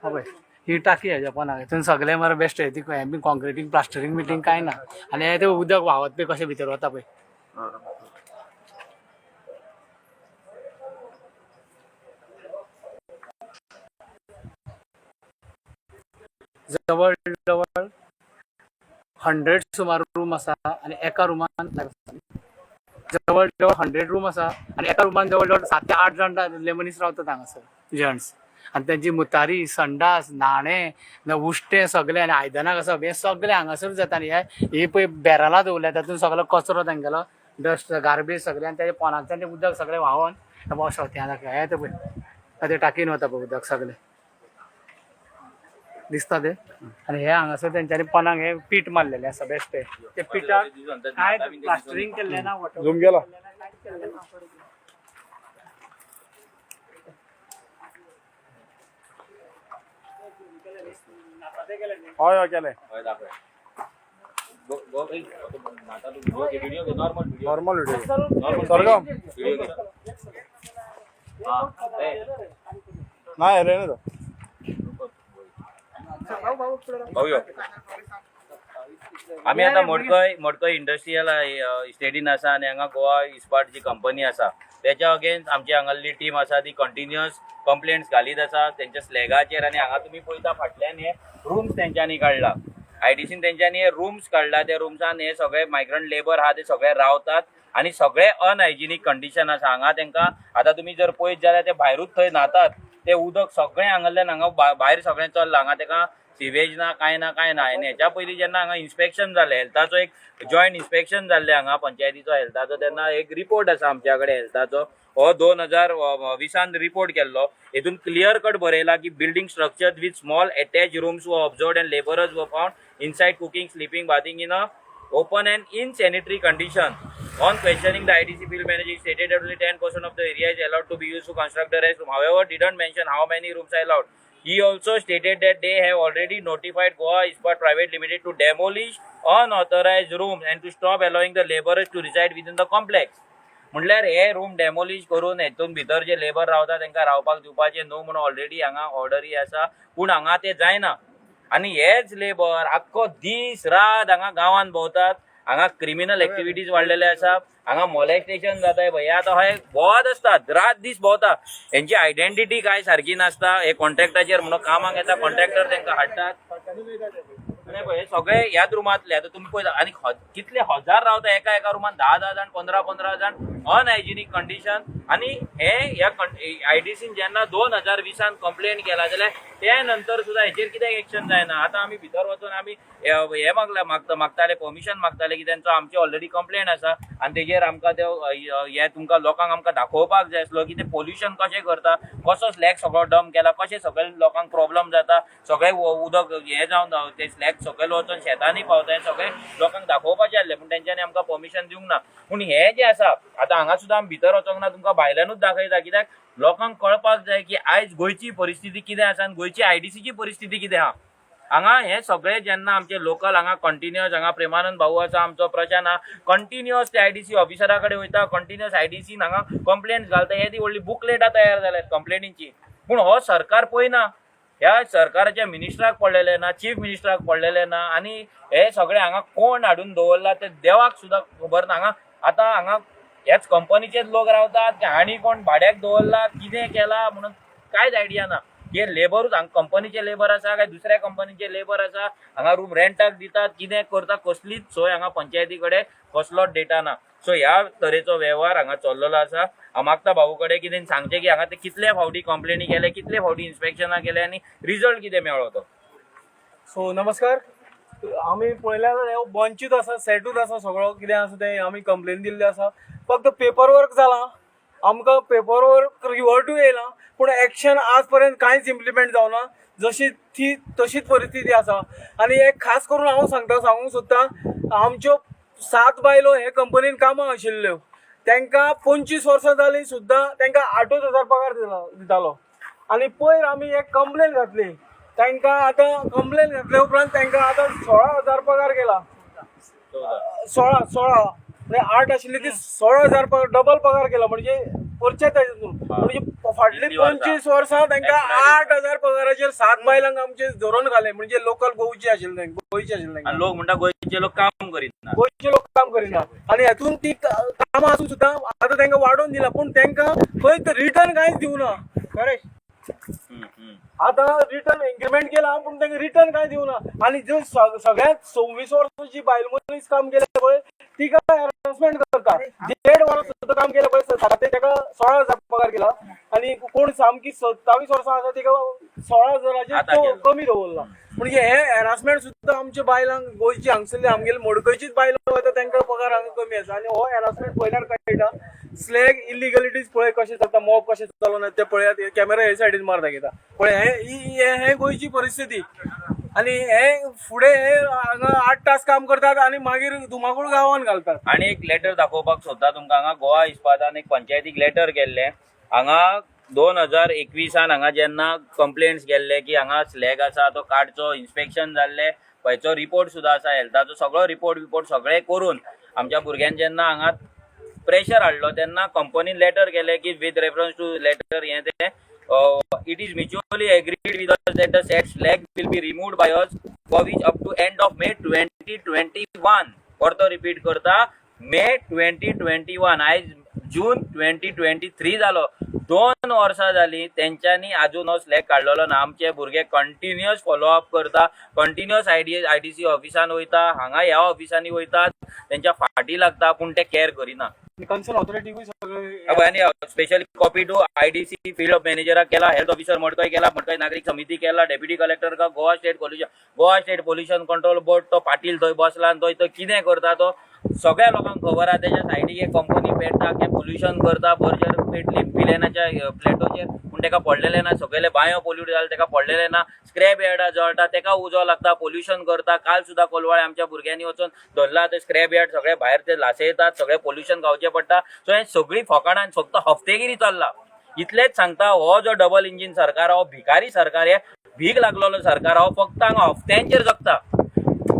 पळय ही टाकी आहे जपानाक. हितून सगळे मरे बेस्ट आहे. ती हें बी कॉन्क्रिटींग प्लास्टरींग बिटिंग कांय ना. आनी हें तें उदक व्हांवत बी कशें भितर वता पळय. जवळ जवळ 100 सुमार रूम आसा आनी एका रुमान जवळ जवळ 100 रूम आसा आनी एका रुमान जवळ जवळ 7 ते 8 जाण दादले मनीस रावतात हांगासर जंट्स. आनी तेंची मुतारी, संडास, न्हाणें, उश्टें सगळें आनी आयदनां घासप हें सगळें हांगासरूच जाता. आनी हे पळय बॅरलां दवरल्या तातूंत सगळो कचरो तेंगेलो डस्ट गार्बेज सगळें आनी तेजे पोंदांतल्यान तें उदक सगळें व्हांवन शेवत्यां दाखय हें तें पळय ते टाकीन वता पळय उदक सगळें दिसता ते. आनी हे हांगासर तेंच्यांनी पोंदाक हे पीठ मारलेलें आसा बेश्टें. ते पिठाक कांय प्लास्टरींग केल्लें ना. झूम केला. हय हय केलें. Normal video. सरगम ना रे ना तो. भाऊ आमी आतां मडकय मडकय इंडस्ट्रियल इस्टेटीन आसा आनी हांगा गोवा इस्पात जी कंपनी आसा तेच्या अगेन्स्ट आमची हांगासरली टीम आसा ती कंटिन्युअस कंप्लेंट्स घालीत आसा तेंच्या स्लॅगाचेर. आनी हांगा तुमी पळयता फाटल्यान हे रूम्स तेंच्यांनी काडला, आयडीसीन तेंच्यांनी हे रूम्स काडला. त्या रुम्सान हे सगळे मायग्रंट लेबर आहा ते सगळे रावतात आनी सगळे अनहायजिनीक कंडिशन आसा हांगा. तेंकां आतां तुमी जर पळयत जाल्यार ते भायरूच थंय न्हातात, ते उदक सगळें हांगासरल्यान हांगा भायर सगळें चल्लां. हांगा तेका सिवेज ना, कांय ना, कांय ना. आनी हेच्या पयलीं जेन्ना हांगा इन्स्पेक्शन जालें हेल्थाचो, एक जॉयंट इन्स्पेक्शन जाल्लें हांगा पंचायतीचो हेल्थाचो, तेन्ना एक रिपोर्ट आसा आमच्या कडेन हेल्थाचो, हो 2020 रिपोर्ट केल्लो. हेतून क्लियर कट बरयला की building structure with small attach rooms were observed and labourers were found inside cooking, sleeping, bathing in a open and insanitary condition. On questioning the IDC field manager, he stated that only 10% of the area is allowed to be used to construct the restroom. However, didn't mention how many rooms are allowed. He also stated that they have already notified Goa Ispat Private Limited to demolish unauthorized rooms and to stop allowing the laborers to reside within the complex. म्हणल्यार हे room demolish करून हेतून भितर जे labour रावता तांकां रावपाक दिवपाचे न्हू म्हणून ऑलरेडी हांगा ऑर्डरी आसा, पूण हांगा ते जायना. आनी हेच लेबर आख्खो दीस रात हांगा गांवांत भोंवतात. हांगा क्रिमिनल एक्टिविटीज वाडलेले आसा, हांगा मोलेस्टेशन जाता. भैया आतां हय भोंवत आसतात, रात दीस भोंवता, हेंची आयडेंटिटी काय सारकी नासता. हे कॉन्ट्रॅक्टाचेर म्हणून कामाक येता, कॉन्ट्रॅक्टर तांकां हाडटात. हे सगळे ह्याच रुमांतले. आतां तुमी पळयता आनी कितले हजार रावता एका एका रुमान, 10-10 जाण, 15-15 जाण, अनहायजिनीक कंडिशन. आनी हे ह्या आयडीसीन जेन्ना 2020 कंप्लेन केला जाल्यार ते नंतर सुद्दां हेचेर कित्याक एक्शन जायना? आतां आमी भितर वचून आमी हे मागताले, परमिशन मागताले की तेंचो आमची ऑलरेडी कंप्लेन आसा आनी तेजेर आमकां ते हे तुमकां लोकांक आमकां दाखोवपाक जाय आसलो की ते पोल्युशन कशें करता, कसो स्लॅग सगळो डंप केला, कशें सगळे लोकांक प्रॉब्लम जाता, सगळे उदक हे जावन ते स्लॅग सकयल वचून शेतांनी पावता, हें सगळें लोकांक दाखोवपाचें आसलें, पूण तेंच्यांनी आमकां परमिशन दिवंक ना. पूण हें जें आसा आतां हांगा सुद्दां आमी भितर वचोंक ना, तुमकां भायल्यानूच दाखयता, कित्याक लोकांक कळपाक जाय की आयज गोंयची परिस्थिती कितें आसा आनी गोंयची आयडीसीची परिस्थिती कितें आहा. हांगा हे सगळे जेन्ना आमचे लोकल हांगा कंटिन्युअस हांगा प्रेमानंद भाऊ आसा, आमचो प्रशांत आहा, कंटिन्युअस ते आयडीसी ऑफिसरा कडेन वयता, कंटिन्युअस आयडीसीन हांगा कंप्लेंट घालता. हे ती व्हडली बुकलेटां तयार जाल्यात कंप्लेनींची, पूण हो सरकार पळयना. ह्या सरकाराच्या मिनिस्टराक पडलेलें ना, चीफ मिनिस्टराक पडलेलें ना. आनी हे सगळे हांगा कोण हाडून दवरला ते देवाक सुद्दां खबर ना. हांगा आतां हांगा ह्याच कंपनीचेच लोक रावतात की आनी कोण भाड्याक दवरला, कितें केला म्हणून कांयच आयडिया ना. हे लेबरूच हांगा कंपनीचे लेबर आसा काय दुसऱ्या कंपनीचे लेबर आसा, हांगा रूम रेंटाक दितात, कितें करता, कसलीच सोय हांगा पंचायती कडेन कसलोच डेटा ना. सो ह्या तरेचो वेव्हार हांगा चल्लेलो आसा. हांव मागता भाऊ कडेन की तेणी सांगचें की हांगा ते कितले फावटी कंप्लेनी केले, कितले फावटी इन्स्पेक्शनां केले आनी रिजल्ट कितें मेळ्ळो तो. सो नमस्कार, आमी पळयल्यार जाल्यार बंचूच आसा, सेटूच आसा, सगळो कितें आसा तें आमी कंप्लेन दिल्ली आसा. फक्त पेपर वर्क जालां, आमकां पेपर वर्क रिवर्टूय येयला, पूण एक्शन आज पर्यंत कांयच इम्प्लिमेंट जावना. जशी ती तशीच परिस्थिती आसा. आनी एक खास करून हांव सांगता, सांगूंक सोदता, आमच्यो 7 बायलो हे कंपनीन कामाक आशिल्ल्यो, तांकां 25 वर्सां जालीं सुद्दां तांकां 8,000 पगार दितालो. आनी पयर आमी एक कंप्लेन घातली, तांकां आतां कंप्लेन घातल्या उपरांत तांकां आतां 16,000 पगार गेला, 16 म्हणजे 8 आशिल्ली ती 16,000 डबल पगार केला, म्हणजे वरच्या तेतून म्हणजे फाटली इतली वर्सां. 25 वर्सां तांकां Extra 8,000 पगाराचेर 7 बायलांक आमचे धरून घाले, म्हणजे लोकल गोवची आशिल्ले तांकां, गोंयचे आशिल्ले आनी तांकां. लोक म्हणटा गोंयचे लोक काम करीत ना. गोंयचे लोक काम करिना आनी हेतून ती कामां आसून सुद्दां आतां तांकां वाडोवन दिला, पूण तांकां खंय रिटर्न कांयच दिवना. करेक्ट. हम्म, हम्म. आतां रिटर्न इन्क्रिमेंट केला पूण तांकां रिटर्न कांय दिवना. आनी जो सगळ्यात 26 वर्सां जी बायल मनीस काम केलें पळय तिका हॅरासमेंट करता. 1.5 वर्स सुद्दां काम केलें पळय ते ताका 16,000 पगार केला आनी कोण सामकी 27 वर्सां आसा तिका 16,000 आतां तो केला. कमी दवरला. म्हणजे हे हॅरासमेंट सुद्दां आमच्या बायलांक गोंयची हांगसरली आमगेली मडकयचीच बायलां वयता तांकां पगार हांगा कमी आसा. आनी हो हॅरासमेंट पळयल्यार कळटा. स्लॅग इलिगलिटीज पळय कशें जाता, मॉब कशें चलोन ते पळयात, कॅमेरा हे सायडीन मार दाखयता पळय. हे हे गोंयची परिस्थिती. आनी हे फुडें हे हांगा 8 तास काम करतात आनी मागीर धुमाकूळ गांवान घालतात. आनी एक लेटर दाखोवपाक सोदता तुमकां. हांगा गोवा इस्पातान एक पंचायतीक लेटर केल्लें. हांगा 2021 हांगा जेन्ना कंप्लेंट्स गेल्ले की हांगा स्लॅग आसा तो काडचो, इन्स्पेक्शन जाल्लें, खंयचो रिपोर्ट सुद्दां आसा हेल्थाचो, सगळो रिपोर्ट बिपोर्ट सगळें करून आमच्या भुरग्यान जेन्ना हांगा प्रेशर हाडलो तेन्ना कंपनीन लेटर केलें की विथ रेफरन्स टू लेटर हें तें, it is mutually agreed with us that the said slag will be removed by us for which up to end of May 2021. परतो रिपीट करता, मे 2021, आयज जून 2023 जालो, 2 वर्सां जाली तेंच्यांनी आजून हो स्लॅग काडलेलो ना. आमचे भुरगे कंटिन्युअस फॉलोअप करता, कंटिन्युअस आयडीसी ऑफिसान वयता, हांगा ह्या ऑफिसांनी वयतात, तेंच्या फाटी लागता, पूण ते कॅर करिना. कन्सर्न ऑथॉरिटीकूय सगळे हय, आनी special copy to IDC field मॅनेजराक केला, हेल्थ ऑफिसर मडकय केला, मडकय नागरीक समिती केला, डेप्युटी कलेक्टर का Goa state pollution, Goa state pollution control board तो पाटील थंय बसला आनी तो कितें करता तो सगळ्या लोकांक खबर आहा. तेच्या सायडीक एक कंपनी पेटता, ते पोल्युशन करता, बर्जर पेटली पिलेनाच्या प्लेटोचेर, पूण तेका पडलेलें ना. सगळे बांयो पोल्यूट जाले तेका पडलेलें ना. स्क्रॅप यार्डा जळटा तेका उजो लागता, पोल्युशन करता. काल सुद्दां कोलवाळे आमच्या भुरग्यांनी वचून धरला ते स्क्रॅप यार्ड सगळे भायर ते लासयतात, सगळें पोल्युशन खावचें पडटा. सो हें सगळीं फकाणां फक्त हफ्तेगिरी चल्ला. इतलेंच सांगता, हो जो डबल इंजीन सरकार हो भिकारी सरकार, हे भीक लागलेलो सरकार हो फक्त हांगा हफ्त्यांचेर जगता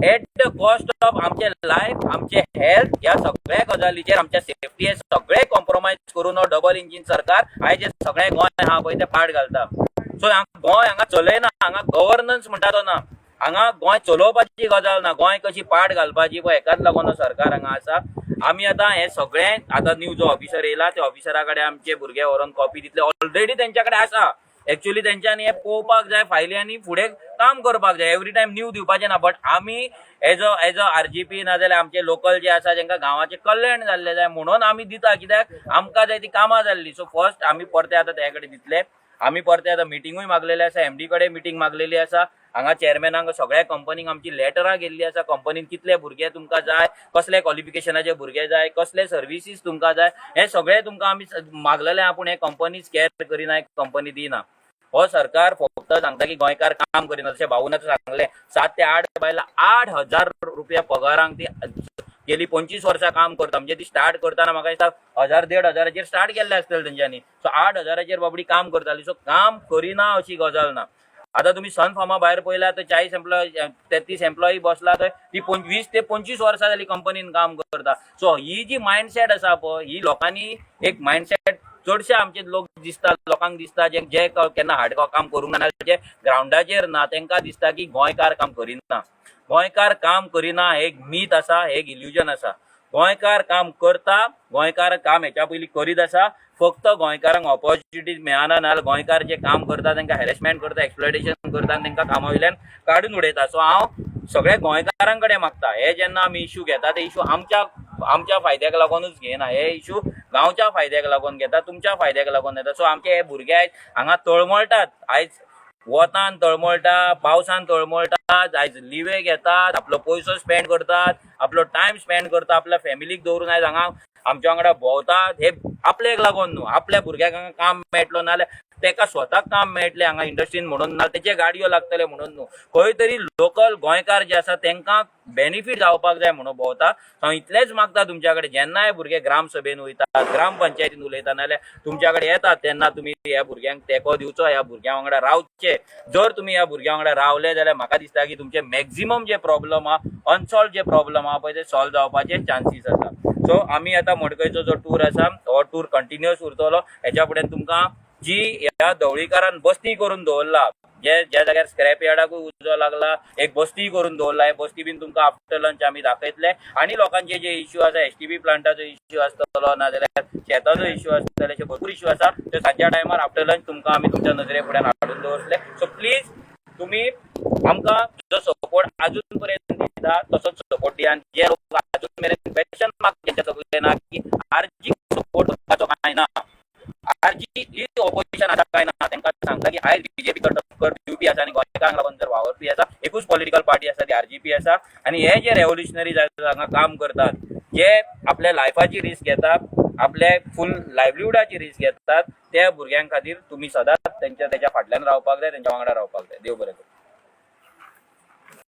एट the cost of आमचे लायफ, आमचे हेल्थ, ह्या सगळ्या गजालीचेर आमच्या सेफ्टी हे सगळे कॉम्प्रोमायज करून हो डबल इंजीन सरकार आयज हे सगळें गोंय आहा पळय तें पाड घालता. सो गोंय हांगा चलयना, हांगा गव्हर्नन्स म्हणटा तो ना, हांगा गोंय चलोवपाची गजाल ना, गोंय कशी पाड घालपाची पळय हेकाच लागून हो सरकार हांगा आसा. आमी आतां हें सगळें आतां न्यू जो ऑफिसर येयला त्या ऑफिसरा कडेन आमचे भुरगे व्हरोन कॉपी दितले, ऑलरेडी तेंच्या कडेन आसा. एक्चुअली तेंच्यांनी हें पळोवपाक जाय फायली आनी फुडें काम करपाक जाय. एवरी टायम न्यू दिवपाचें ना, बट आमी एज अ आरजीपी नाजाल्यार आमचे लोकल जे आसा जेंका गांवाचें कल्याण जाल्लें जाय म्हणून आमी दिता, कित्याक आमकां जाय ती कामां जाल्ली. सो फर्स्ट आमी परते आतां त्या कडेन दितले. आमी परते आतां मिटिंगूय मागलेले आसा, एमडी कडेन मिटींग मागलेली आसा, हांगा चेअरमॅनाक सगळ्या कंपनीक आमची लेटरां गेल्ली आसा. कंपनीन कितले भुरगे तुमकां जाय, कसले क्वॉलिफिकेशनाचे भुरगे जाय, कसले सर्विसीस तुमकां जाय, हें सगळें तुमकां आमी मागलेलें आहा, पूण हे कंपनीच कॅर करिना, कंपनी दिना. हो सरकार फक्त सांगता की गोंयकार काम करिना. जशें भाऊन आतां सांगलें, 7 ते 8 बायलां 8,000 रुपया पगारांक ती गेली 25 वर्सां काम करता. म्हणजे ती स्टार्ट करतना म्हाका दिसता 1,000 1,500 हजाराचेर स्टार्ट केल्लें आसतलें तेंच्यांनी. सो 8,000 बाबडी काम करताली. सो काम करिना अशी गजाल ना. आतां तुमी सन फार्मा भायर पळयल्यार थंय 40 एम्प्लॉय 33 एम्प्लॉई बसला, थंय ती 20 ते 25 वर्सां जाली कंपनीन काम करता. सो ही जी मायंडसेट आसा पळय, ही लोकांनी एक मायंडसेट चडशे आमचे लोक दिसता, लोकांक दिसता जे जे केन्ना हार्ड काम करूंक ना, जे ग्रावंडाचेर ना, तांकां दिसता की गोंयकार काम करिना. गोंयकार काम करिना हे एक मीत आसा, हे एक इल्युजन आसा. गोंयकार काम करता, गोंयकार काम हेच्या पयलीं करीत आसा. फक्त गोंयकारांक ऑपॉर्च्युनिटीज मेळना, नाजाल्यार गोंयकार जे काम करता तांकां हॅरेसमेंट करता, एक्सप्लॉयटेशन करता आनी तांकां कामा वयल्यान काडून उडयता. सो हांव सगळ्या गोंयकारां कडेन मागता, हे जेन्ना आमी इशू घेता ते इशू आमच्या आमच्या फायद्याक लागूनच घेयना, हे इशू गांवच्या फायद्याक लागून घेता, तुमच्या फायद्याक लागून घेता. सो आमचे हे भुरगे आयज हांगा तळमळटात, आयज वतान तळमळटा, पावसान तळमळटात, आयज लिवे घेतात, आपलो पयसो स्पेंड करतात, आपलो टायम स्पेंड करता, आपल्या फॅमिलीक दवरून आयज हांगा आमच्या वांगडा भोंवतात. हे आपल्याक लागून न्हू, आपल्या भुरग्याक हांगा काम मेळटलो नाल्यार तेका स्वताक काम मेळटलें हांगा इंडस्ट्रीन म्हणून ना, तेचे गाडयो लागतले म्हणून न्हू, खंय तरी लोकल गोंयकार जे आसा तेंकां बेनिफीट जावपाक जाय म्हणून भोंवता. हांव इतलेंच मागता तुमच्या कडेन, जेन्ना हे भुरगे ग्राम सभेन वयतात, ग्राम पंचायतीन उलयता, नाल्यार तुमच्या कडेन येतात, तेन्ना तुमी ह्या भुरग्यांक तेंको दिवचो, ह्या भुरग्यां वांगडा रावचे. जर तुमी ह्या भुरग्यां वांगडा रावले जाल्यार म्हाका दिसता की तुमचे मॅक्झिमम जे प्रॉब्लम आहा, अनसॉल्व जे प्रॉब्लम आहा पळय, ते सॉल्व जावपाचे चान्सीस आसा. सो आमी आतां मडकयचो जो टूर आसा हो टूर कंटिन्युअस उरतलो. हेच्या फुडें तुमकां जी ह्या धवळीकारान बस्ती करून दवरला, जे ज्या जाग्यार स्क्रॅप यार्डाकूय उजो लागला, एक बस्ती करून दवरला, हे बस्ती बीन तुमकां आफ्टर लंच आमी दाखयतले. आनी लोकांचे जे इश्यू आसा, एसटीपी प्लांटाचो इश्यू आसतलो, नाजाल्यार शेताचो इश्यू आसतलो, अशे भरपूर इश्यू आसा, ते सांजच्या टायमार आफ्टर लंच तुमकां आमी तुमच्या नजरे फुड्यान हाडून दवरतले. सो प्लीज तुमी आमकां जो सपोर्ट अजून पर्यंत दिता तसोच सपोर्ट दिया. आनी जे लोक अजून मेरेन क्वेश्चन मार्क तेंच्या तकलेन ना की आरजी सपोर्ट करपाचो काय ना, आरजी ही ऑपोजिशन आसा काय ना, तांकां सांगता की आयज बीजेपी टक्कर दिवपी आसा आनी गोंयकारांक लागून जर वावरपी आसा एकूच पॉलिटिकल पार्टी आसा, ती आरजीपी आसा. आनी हे जे रेव्होल्युशनरीज हांगा काम करतात, जे आपल्या लायफाची रिस्क घेतात, आपल्या फूल लायवलीहुडाची रिस्क घेतात, त्या भुरग्यां खातीर तुमी सदांच तेंच्या तेच्या फाटल्यान रावपाक जाय, तेंच्या वांगडा रावपाक जाय. देव बरें करूं.